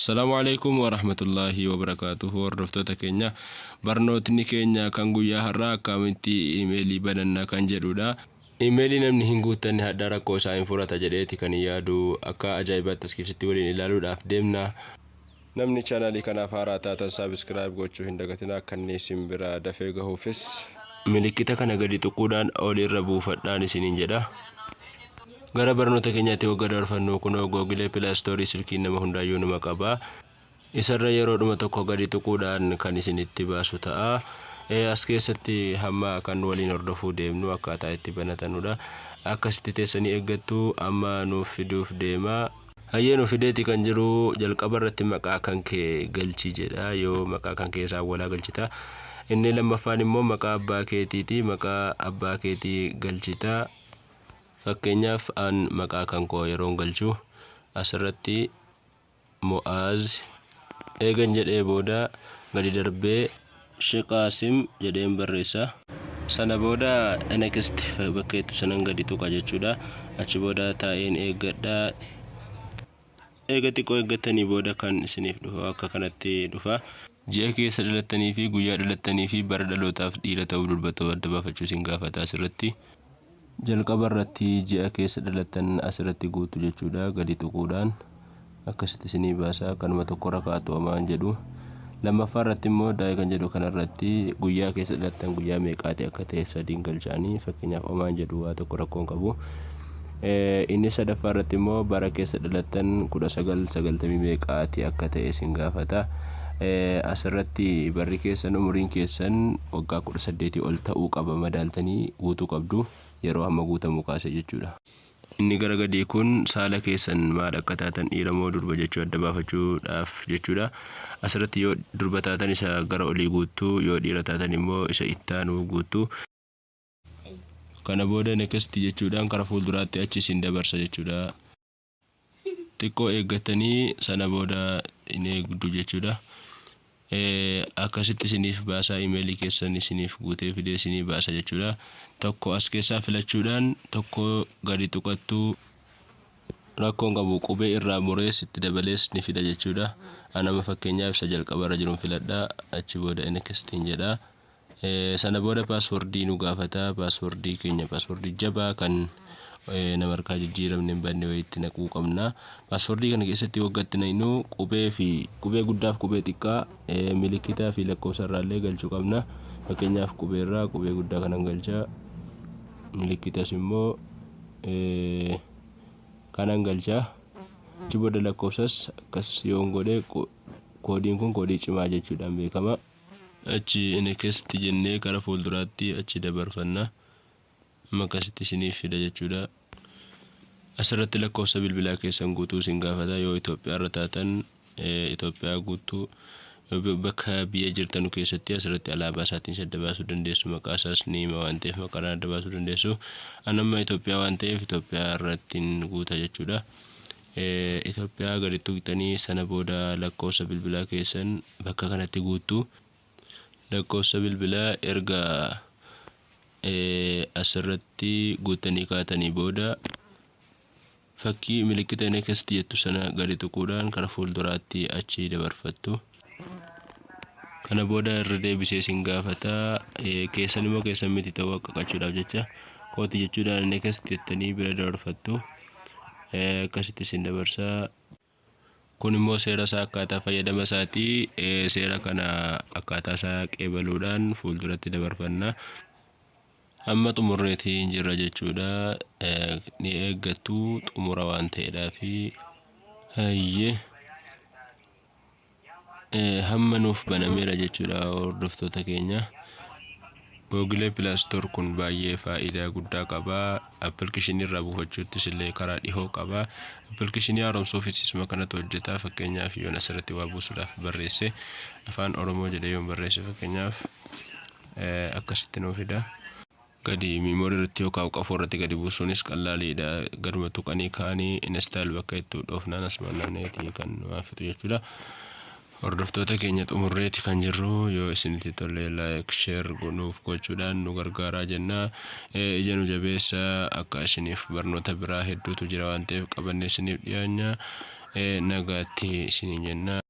Assalaamu alaikum warahmatullaahi wabarakaatuhu. Hordoftoota keenya, barnootni keenya kan guyyaa har'aa akkamitti imeelii bananna kan jedhudha. Imeelii namni hin guuttanne hadhaa rakkoo isaa hin furata jedheeti kan yaadu akka ajaa'ibaatti as keessatti waliin ilaaluudhaaf deemna. Namni chaanaalii kanaaf haaraa taatan subscribe gochuu hin dagatinaa, akka inni isin bira dafee gahuufis milikkita kana gadi tuquudhaan olirra buufadhaan isiniin jedha. Gara barnoota keenyaatti wagga dabarfannu, kunoo Google Play Store silkiin nama hundaayyuu numa qaba. Isarra yeroodhuma tokko gadi tuquudhaan kan isinitti baasu ta'a. As keessatti hamma kan waliin hordofuu deemnu akkaataa itti banatanudha. Akkasitti teessanii eeggattu, amma nuuf fiduuf deema. Hayyee, nu fideeti kan jiru. Jalqaba irratti maqaa kan kee galchi jedha. Yoo maqaa kan kee isaan walaa galchita. Inni lammaffaan immoo maqaa abbaa keetiiti. Maqaa abbaa keetii galchita. Fakkeenyaaf, an maqaa kan koo yeroon galchu asirratti Mo'aaz eegan jedhee booda gadi darbee Shiqaasim jedheen barreessa. Sana booda next bakkeettu sanan gadi tuqa jechuudha. Achi booda taa'een eeggadha. Eega xiqqoo eeggattanii booda kan isiniif dhufu akka kanatti dhufa. Ji'a keessa dhalattanii fi guyyaa dhalattanii fi bara dhalootaaf dhiira ta'uu durba ta'uu adda baafachuu isin gaafata asirratti. Jalqaba irratti ji'a keessa dhalattan asirratti guutu jechuudha. Gadi tuquudhaan akkasitti isinii baasa. Kanuma tokkorra kaa'atu homaan jedhu. Lammaffaa irratti immoo day kan jedhu kanarratti guyyaa keessa dhalattan, guyyaa meeqaati akka ta'e sadiin galchaanii, fakkeenyaaf homaan jedhu, waa tokko rakkoon qabu. Inni sadaffaa irratti immoo bara keessa dhalattan 1990 meeqaati akka ta'e isin gaafata. Asirratti barri keessan, umuriin keessan waggaa 18 ol ta'uu qaba, madaaltanii guutuu qabdu yeroo hamma guutamuu kaase jechuudha. Inni gara gadii kun saala keessan maal akka taatan, dhiira moo durba jechuu adda baafachuudhaaf jechuudha. Asirratti yoo durba taatan isa gara olii guuttuu, yoo dhiira taatan immoo isa ittaanu guuttuu. Kana booda next jechuudhaan kara fuulduraatti achi isin dabarsa jechuudha. Xiqqoo eeggatanii sana booda hin eegdu jechuudha. Akkasitti isiniif baasaa, imeelii keessan isiniif guutee fidee isinii baasa jechuudha. Tokko as keessaa filachuudhaan tokko gadi tuqattuu, rakkoon qabu, qubee irraa murees itti dabalees ni fida jechuudha. Anama fakkeenyaaf isa jalqabarra jiruun filadha. Achi booda nextiin jedha. Sana booda passwordii nu gaafata. Passwordii keenya, passwordii jabaa kan nama harkaa jijjiiramne, hin badne wayiitti naquu qabna. Passwordii kana keessatti waggaatti naqnu qubee fi qubee guddaaf qubee xiqqaa, milikitaa fi lakkoofsa irraallee galchuu qabna. Fakkeenyaaf, qubee irraa qubee guddaa kanan galcha. Milikitas immoo kanan galcha. Achi booda lakkoofsas akkas yoon godhe, koodiin kun koodii cimaa jechuudhaan beekama. Achi next jennee gara fuulduraatti achi dabarfanna. Amma akkasitti isiniif fida jechuudha. Asirratti lakkoofsa bilbilaa keessan guutuu isin gaafata. Yoo Itoophiyaa irra taatan Itoophiyaa guutuu, bakka biyya jirtanu keessatti asirratti alaabaa isaatiin adda baasuu dandeessu. Maqaa isaas ni hima waan ta'eef maqaadhaan adda baasuu dandeessu. An amma Itoophiyaa waan ta'eef Itoophiyaa irratti guuta jechuudha. Itoophiyaa gadi tuqxanii sana booda lakkoofsa bilbilaa keessan bakka kanatti guuttu. Lakkoofsa bilbilaa erga asirratti guuttanii kaatanii booda fakkii milikkita next jettu sana gadi tuquudhaan kara fuulduraatti achi dabarfattu. Kana booda irra deebisee isin gaafata. Keessan immoo keessan miti ta'uu akka qachuudhaaf jecha kooti jechuudhaan next jettanii bira dabarfattu. Akkasitti isin dabarsa. Kun immoo seera isaa, akkaataa fayyadama isaati. Seera kana akkaataa isaa qeebaluudhaan fuulduratti dabarfanna. Amma xumurreetii hin jirra jechuudha. Ni eeggattu, xumura waan ta'eedhaafi. Hayyee. Hamma nuuf banameera jechuudha, hordoftoota keenya. Google Play Store kun baay'ee faayidaa guddaa qaba. Appilikeeshinii irraa buufachuuttis illee karaa dhihoo qaba. Appilikeeshinii haaromsuufis isuma kanatu hojjeta. Fakkeenyaaf, yoon asirratti waa buusuudhaaf barreesse, Afaan Oromoo jedhee yoon barreesse fakkeenyaaf, akkasitti nuu fida. Gadi memory irratti yookaan qafoo irratti gadi buusuunis qallaaliidha. Gaduma tuqanii ka'anii install bakka itti dhoofnaan asumaan naanneetii kan namaa fixu jechuudha. Hordoftoota keenya, xumurreeti kan jirru. Yoo isinitti tole like, share nuuf gochuudhaan nu gargaaraa jenna. Ija nu jabeessa, akka isiniif barnoota biraa hedduutu jira waan ta'eef qabannee isiniif dhiyaanya. Nagaatti isiniin jenna.